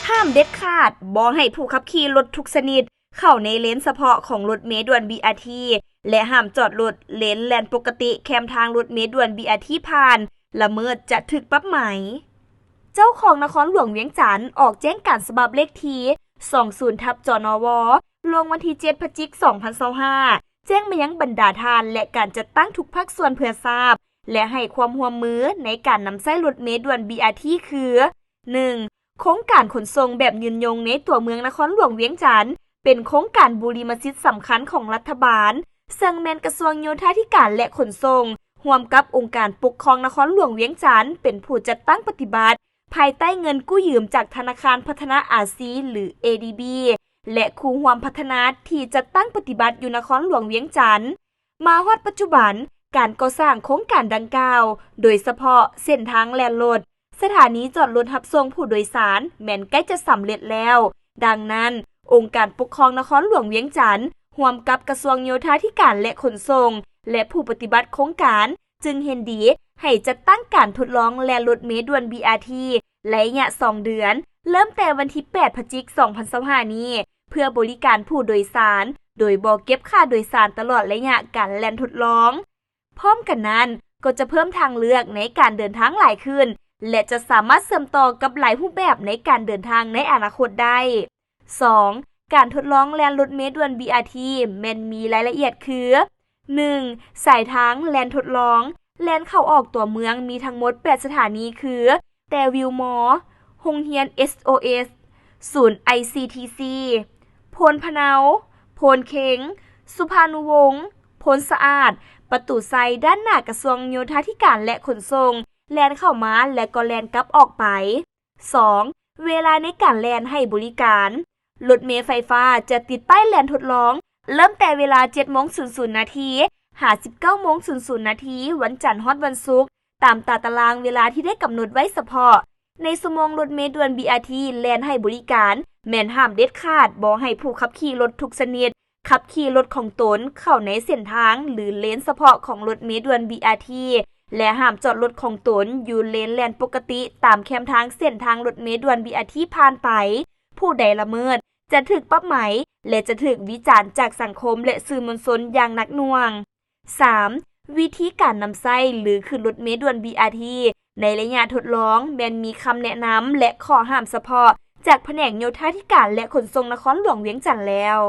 ຫ້າມເດັດຂາດບໍ່ໃຫ້ຜູ້ຂັບຂີ່ລົດທຸກຊະນິດເຂົ້າໃນເລນສະເພາະຂອງລົດເມດ່ວນ ບີ ອາ ທີ ແລະ ຫ້າມຈອດລົດເລນແລ່ນປົກກະຕິແຄມທາງລົດເມດ່ວນ ບີ ອາ ທີ ຜ່ານ, ລະເມີດຈະຖືກປັບໃໝ. ເຈົ້າຄອງນະຄອນຫຼວງວຽງຈັນອອກແຈ້ງການສະບັບເລກທີ ສອງສູນ ທັບ ຈນວ ລົງວັນທີ ເຈັດ ພະຈິກ ສອງພັນຊາວຫ້າ ແຈ້ງມາຍັງບັນດາທ່ານ ແລະ ການຈັດຕັ້ງທຸກພາກສ່ວນເພື່ອຊາບ ແລະ ໃຫ້ຄວາມຮ່ວມມືໃນການນຳໃຊ້ລົດເມດ່ວນ ບີ ອາ ທີ ຄື ໜຶ່ງ ໂຄງການຂົນສົ່ງແບບຍືນຍົງໃນຕົວເມືອງນະຄອນຫຼວງວຽງຈັນ ເປັນໂຄງການບູລິມະສິດສຳຄັນຂອງລັດຖະບານ, ເຊິ່ງແມ່ນກະຊວງໂຍທາທິການ ແລະ ຂົນສົ່ງ ຮ່ວມກັບອົງການປົກຄອງນະຄອນຫຼວງວຽງຈັນ ເປັນຜູ້ຈັດຕັ້ງປະຕິບັດ ພາຍໃຕ້ເງິນກູ້ຢືມຈາກທະນາຄານພັດທະນາອາຊີ ຫຼື ເອດີບີ ແລະ ຄູ່ຮ່ວມພັດທະນາທີ່ຈັດຕັ້ງປະຕິບັດຢູ່ນະຄອນຫຼວງວຽງຈັນ. ມາຮອດປັດຈຸບັນ, ການກໍ່ສ້າງໂຄງການດັ່ງກ່າວ, ໂດຍສະເພາະເສັ້ນທາງແລ່ນລົດ, ສະຖານີຈອດລົດຮັບສົ່ງຜູ້ໂດຍສານ ແມ່ນໃກ້ຈະສຳເລັດແລ້ວ. ດັ່ງນັ້ນ, ອົງການປົກຄອງນະຄອນຫຼວງວຽງຈັນ ຮ່ວມກັບກະຊວງໂຍທາທິການ ແລະ ຂົນສົ່ງ ແລະ ຜູ້ປະຕິບັດໂຄງການ ຈຶ່ງເຫັນດີໃຫ້ຈັດຕັ້ງການທົດລອງແລ່ນລົດເມດ່ວນ ບີ ອາ ທີ ໄລຍະສອງເດືອນ, ເລີ່ມແຕ່ວັນທີ ແປດ ພະຈິກ ສອງພັນຊາວຫ້າ ນີ້ ເພື່ອບໍລິການຜູ້ໂດຍສານ ໂດຍບໍ່ເກັບຄ່າໂດຍສານຕະຫຼອດໄລຍະການແລ່ນທົດລອງ. ພ້ອມກັນນັ້ນ, ກໍຈະເພີ່ມທາງເລືອກໃນການເດີນທາງຫຼາຍຂຶ້ນ ແລະ ຈະສາມາດເຊື່ອມຕໍ່ກັບຫຼາຍຮູບແບບໃນການເດີນທາງໃນອະນາຄົດໄດ້. ສອງ ການທົດລອງແລ່ນລົດເມດ່ວນ ບີ ອາ ທີ ແມ່ນມີລາຍລະອຽດຄື ໜຶ່ງ ສາຍທາງແລ່ນທົດລອງ, ແລ່ນເຂົ້າອອກຕົວເມືອງມີທັງໝົດ ແປດ ສະຖານີຄື ແຕ່ວິວມໍ, ໂຮງຮຽນ ເອສໂອເອສ, ສູນ ໄອຊີທີຊີ, ໂພນພະເນົາ, ໂພນເຄັງ, ສຸພານຸວົງ, ໂພນສະອາດ, ປະຕູໄຊ ດ້ານໜ້າກະຊວງໂຍທາທິການ ແລະ ຂົນສົ່ງ, ແລ່ນເຂົ້າມາ ແລະ ກໍແລ່ນກັບອອກໄປ. ສອງ ເວລາໃນການແລ່ນໃຫ້ບໍລິການ. ລົດເມໄຟຟ້າຈະຕິດປ້າຍແລ່ນທົດລອງ ເລີ່ມແຕ່ເວລາ ເຈັດໂມງສູນສູນນາທີ ຫາ ສິບເກົ້າໂມງສູນສູນນາທີ ວັນຈັນຮອດວັນສຸກ, ຕາມຕາຕະລາງເວລາທີ່ໄດ້ກຳນົດໄວ້ສະເພາະ. ໃນຊົ່ວໂມງລົດເມດ່ວນ ບີ ອາ ທີ ແລ່ນໃຫ້ບໍລິການ, ແມ່ນຫ້າມເດັດຂາດບໍ່ໃຫ້ຜູ້ຂັບຂີ່ລົດທຸກຊະນິດ ຂັບຂີ່ລົດຂອງຕົນເຂົ້າໃນເສັ້ນທາງ ຫຼື ເລນສະເພາະຂອງລົດເມດ່ວນ ບີ ອາ ທີ ແລະ ຫ້າມຈອດລົດຂອງຕົນຢູ່ເລນແລ່ນປົກກະຕິຕາມແຄມທາງເສັ້ນທາງລົດເມດ່ວນ ບີ ອາ ທີ ຜ່ານໄປ. ຜູ້ໃດລະເມີດຈະຖືກປັບໃໝ ແລະ ຈະຖືກວິຈານຈາກສັງຄົມ ແລະ ສື່ມວນຊົນຢ່າງໜັກໜ່ວງ. ສາມ ວິທີການນຳໃຊ້ ຫຼື ຂຶ້ນລົດເມດ່ວນ ບີ ອາ ທີ ໃນໄລຍະທົດລອງ ແມ່ນມີຄຳແນະນຳ ແລະ ຂໍ້ຫ້າມສະເພາະຈາກພະແນກໂຍທາທິການ ແລະ ຂົນສົ່ງນະຄອນຫຼວງວຽງຈັນແລ້ວ.